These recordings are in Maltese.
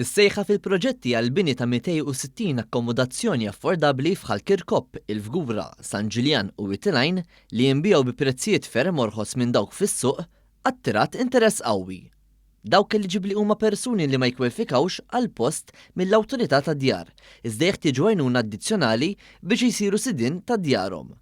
Is-sejħa fil-proġetti għall-bini ta' 260 akkomodazzjoni affordabbli f'Ħal Kirkop, il-Fgura, San Ġiljan u Wied il-Għajn li jinbiegħu bi prezzijiet ferm orħos minn dawk fis-suq, attirat interess qawwi. Dawk eliġibbli huma persuni li ma jkwalifikawx għal post mill-Awtorità tad-Djar, iżda jeħtieġu għajnuna addizzjonali biex isiru sidien ta' djarhom.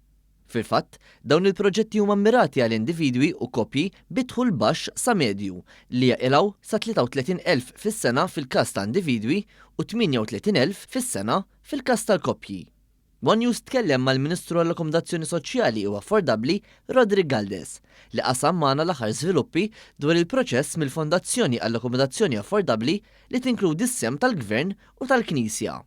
Fil-fatt, dawn il-proġetti huma mmirati għal individwi u koppji bi dħul baxx sa medju li jaqilgħu sa 33,000 fis-sena fil-każ ta' individwi u 38,000 fis-sena fil-każ tal-koppji. One News tkellem mal-Ministru għall-Akkomodazzjoni Soċjali u Affordabbli Roderick Galdes li qasam magħna l-aħħar żviluppi dwar il-proċess mill-Fondazzjoni għall-Akkomodazzjoni Affordabbli li tinkludi s-sehem tal-Gvern u tal-Knisja.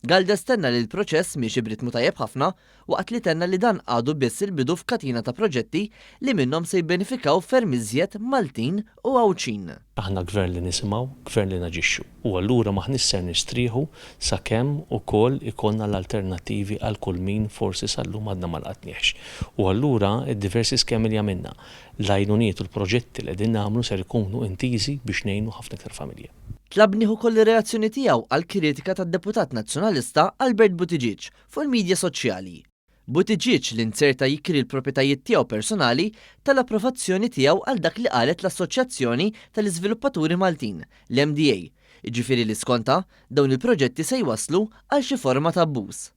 Galdes tenna li l-proċess miexi b'ritmu tajjeb ħafna waqt li tenna li dan għadu biss il-bidu f'katina ta' proġetti li minnhom se jibbenefikaw ferm iżjed Maltin u Għawdxin. Aħna gvern li nisimgħu, gvern li naġixxu. U allura m'aħniex ser nistrieħu sakemm ukoll ikollna l-alternattivi għal kull min forsi sal-lum għadna ma lqatniehx. U allura d-diversi skemi li għamilna, l-għajnuniet u l-proġetti li qegħdin nagħmlu ser ikunu intiżi biex ngħinu ħafna iktar familji. Tlabnih ukoll ir-reazzjoni tiegħu għall-kritika tad-deputat Nazzjonalista Albert Buttigieg fuq il-midja soċjali. Buttigieg li nzerta jikri l-proprjetajiet tiegħu personali ta l-approvazzjoni tiegħu għal dak li qalet l-Assoċjazzjoni tal-Iżviluppaturi Maltin, l-MDA, jiġifieri li skontha, dawn il-proġetti se jwasslu għal xi forma ta' abbuż.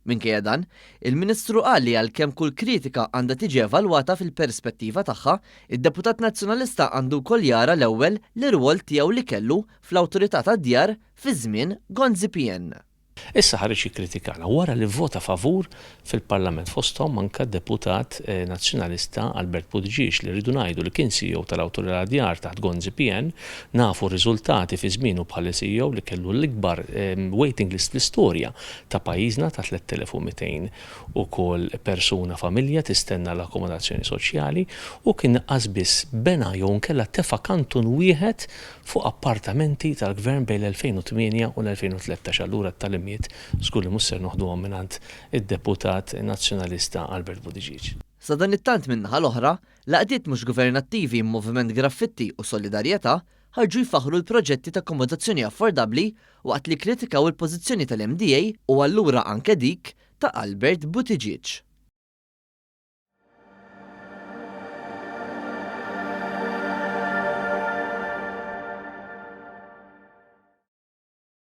Minkejja dan, il-Ministru qal li għalkemm kull kritika għandha tiġi evalwata fil-perspettiva tagħha, id-deputat Nazzjonalista għandu wkoll jara l-ewwel l-irwol tiegħu li kellu fl-Awtorità tad-Djar fi żmien Gonzi PN. Issa ħareġ jikkritikana wara li vvota favur fil-Parlament fosthom anke d-deputat Nazzjonalista Albert Buttigieg li rridu ngħidu li kien CEO tal-Awtorità Djar taħt Gonzi PN. Nafu r-riżultati fi żmienu bħala CEO li kellu l-ikbar waiting list fl-istorja ta' pajjiżna ta' 3,200 ukoll persuna familja tistenna l-akkomodazzjoni soċjali u kien qas biss bena jew inkella tefa' kantun wieħed fuq appartamenti tal-Gvern bejn l-2008 u l-2013 allura t-tagħlimiet żgur li mhux ser noħduhom mingħand id-deputat Nazzjonalista Albert Buttigieg. Sadanittant min-naħa l-oħra, l-għaqdiet mhux governattivi Moviment Graffitti u Solidarjetà ħarġu jfaħħru l-proġetti ta' akkomodazzjoni affordabbli waqt li kkritikaw il-pożizzjoni tal-MDA u allura anke dik ta' Albert Buttigieg.